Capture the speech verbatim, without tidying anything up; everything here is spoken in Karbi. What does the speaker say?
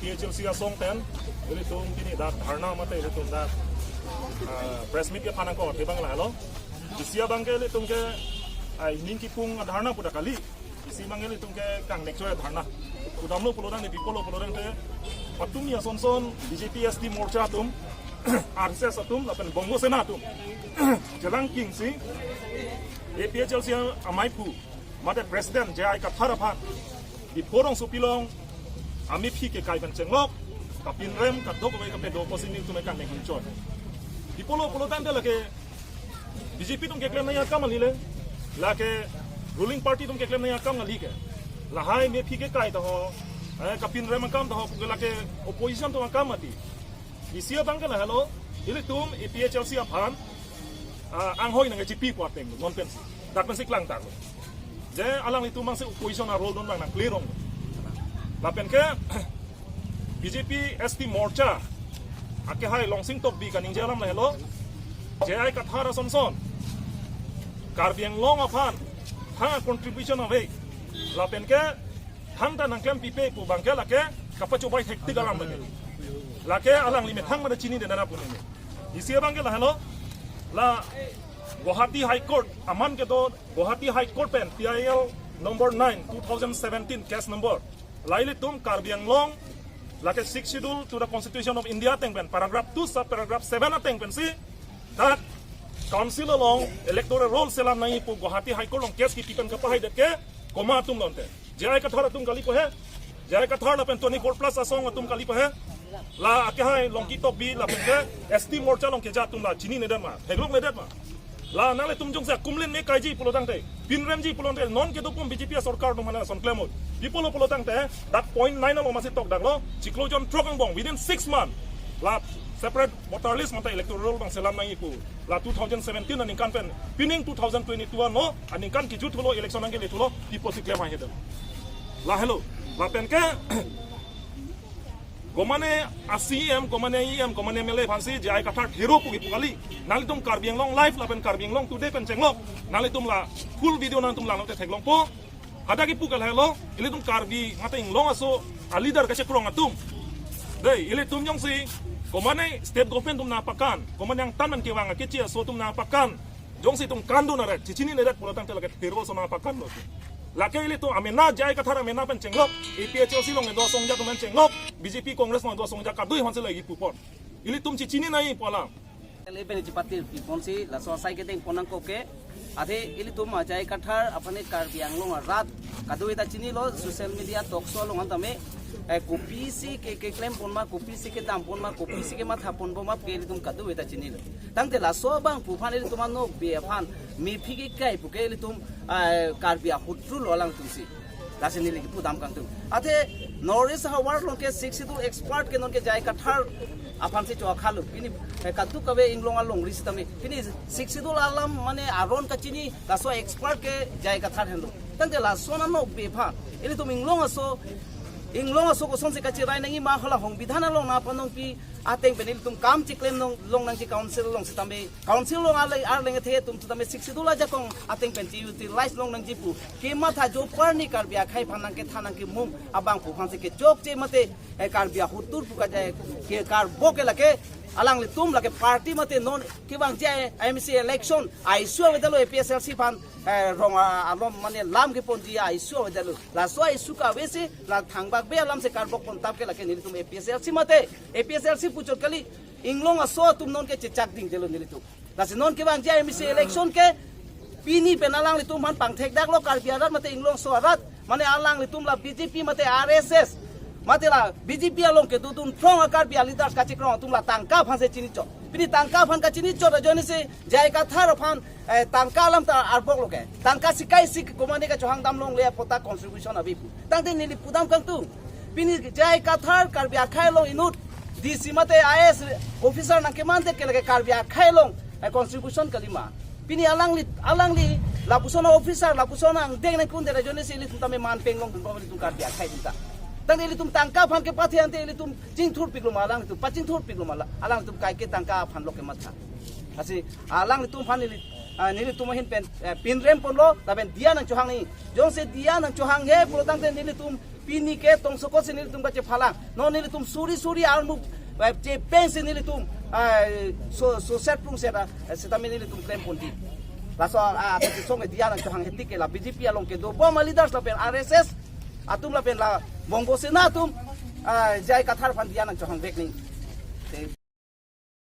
H L C asong pen, ilitum pini dak dharna mate ilitum dak, ah, press meet kephan ako, tebang lahelo. Isi abang ke ilitum ke, ah, ining kipung dharna pu dak kali. Isi abang ke ilitum ke kangnek choi dharna. Pudamlo pulotangte, pipolo pulotangte, patumi asonson, B J P S T Morcha atum, R S S atum, lapen Bongo Sena atum. Chelang kingsi, A P H L C amei aphu, mate President J I Kathar aphan, Diphu rongsopi along amephi kekai pen chenglok, kapinrem kadokave kapedo pusi nelitum kangnek choi. Diphu lo pulotangte lake B J P atum keklem nangji akam kali le, lake ruling party atum keklem nangji akam kali ke. Lahai mephi kekai ta ho, eh, kapinrem akam ta ho, puke lake opposition atum akam mati. Isi abang ke lahelo, ilitum A P H L C aphan, ah, anghoi nangkechipi pu ateng, non pensi. Dak pensi klangtarlo. Je alanglitum mangse opposition a-role don abang nangklerong. Lapen ke, B J P S T Morcha, akehai Longsing Tokbi kaningje alam lahelo, J I Kathar asonson, Karbi Anglong aphan, ha contribution ave. Lapen ke, thangta nangklempipe pu abang ke lake kapachobei thektik alam lake. Lake alangli methang mate chinine dana pu nini. Isi abang ke lahelo, la Guwahati High Court aman kedo, Guwahati High Court pen P I L number nine, two thousand seventeen case number. La ilitum Karbi Anglong lake Sixth Schedule to the Constitution of India ateng pen paragraph two sub paragraph seven ateng pensi dak council along electoral roll selam nangji pu Guwahati High Court along case kipi pen kapahaidet ke komat atum lo ante. J I Kathar atum kalipo he. J I Kathar lapen twenty-four plus asong atum kalipo he. La akehai Longsing Tokbi lapen ke S T Morcha along keja atum la chinine det ma, theklongle det ma. La nanglitum jongsi akumlin me kaiji pulotangte, pinremji pulotangte, non kedo pum B J P asorkar atum aphan ason klemut. Diphu lo pulotangte, dak point nine along masi tokdaklo, chiklo jon throk angbong, within six months, la separate voter list mate electoral roll abang selam nangji pu. La two thousand seventeen aningkan pen, pining two thousand twenty-two ano, aningkan kejut thulo, election nangkele thulo, Diphu si klem ahe dam. Lahelo, lapen ke, komane a-C E M, komane E M, komane M L A aphansi J I Kathar thero pu kipu kali. Nanglitum Karbi Anglong Live lapen Karbi Anglong Today pen chenglok. Nanglitum la full video nangtum langlote theklongpo. Hadak kipu ke lahelo, ilitum Karbi mate inglong aso a-leader kachekrong atum. Dei, ilitum jongsi, komane state government atum nangpakan, komane angtan man kevang akechi aso atum nangpakan. Jongsi itum kandun aret, chichinine det pulotangte lake thero aso nangpakanlo. Lake ilitum amena J I Kathar amena pen chenglok, A P H L C along kedo asong ajat atum pen chenglok, B J P Congress along kedo asong ajat kadui aphansi lagi pupon. Ilitum chichini nangji pu alam. Ele pen chipatir piponsi laso asai kedeng pon nangkok ke. Athe ilitum J I Kathar aphan Karbi Anglong arat kadui ta chinilo, social media talk show along an tame, eh, kopisi ke, keklem pon ma, kopisi kedam pon ma, kopisi kematha pon bom ma ke ilitum kadui ta chinilo. Tangte laso abangphu aphan ilitum anokbe aphan mephi kekai pu ke ilitum, eh, Karbi ahutru lo alangtumsi. Lasi neli kipudam kangtung. Athe North East havar along ke Sixth Schedule expert ke non ke J I Kathar aphansi chokhalo. Pini, eh, kadokave inglong alongri sitame. Pini Sixth Schedule alam mane aron kachini laso expert ke J I Kathar henlo. Tangte laso anokbe aphan ilitum inglong aso, inglong aso kosonsi kachirai nangji ma hala hongbidhan along nangpanongpi ateng pen ilitum kam chiklem nong, long nangji council along sitame, council along arle, arleng athe atum sitame Sixth Schedule ajakong ateng pen chi-utilize long nangji pu kematha joparni Karbi akhei aphan nangkethan nangkemum abangphu aphansi kechokche mate, eh, Karbi ahutru pu ka, eh, ke karbok ke lake alanglitum lake party mate non kevangji M C election a-issue avedetlo, A P H L C aphan, eh, rong, ah, alom mane lam keponji a-issue avedetlo. Laso a-issue kavesi la thangbak be alamsi karbok pon tap ke lake nelitum A P H L C mate, A P H L C puchot kali, inglong aso atum non ke chechak dingdetlo nelitum. Lasi non kevangji M C election ke pini pen alanglitum aphan pangthekdaklo Karbi arat mate inglong aso arat, mane alanglitum la B J P mate R S S, mate la B J P along kedodun throng a-Karbi a-leaders kachikrong atum la tangka aphansi chinichot. Pini tangka aphan kachinichot ajoinesi J I Kathar aphan, eh, tangka alam ta arboklo ke. Tangka sikaisi ke komane kachohang dam longle apot ta contribution ave pu. Tangte neli pudam kangtung. Pini J I Kathar Karbi akhei along inut D C mate I A S officer nangkemandet ke lake Karbi akhei along, eh, contribution kalima. Pini alangli, alangli lapuson officer, lapuson angdeng nangkundera ajoinesi ilitum tame man penglong dun bom ilitum Karbi akhei atum ta. Tangte ilitum tangka aphan kepathe ante ilitum chingthurpiklo ma alanglitum, pachingthurpiklo ma la, alanglitum kaike tangka aphan lo kematha. Lasi alanglitum aphan neli, ah, nelitum ahin pen, eh, pinrem ponlo, lapen diya nangchohang nangji. Jongsi diya nangchohanghe pulotangte nelitum Pini ke tongsoko si nelitum kachephalang. Non nelitum suri suri armu, eh, chepeng si nelitum, eh, so, so set prung set, eh, setame nelitum klem ponji. Laso, ah, kachesong diya nangchohang hetik ke la B J P along kedo bom a-leaders lapen R S S atum lapen la Bongo Sena atum, ah, J I Kathar aphan diya nangchohang vek nang.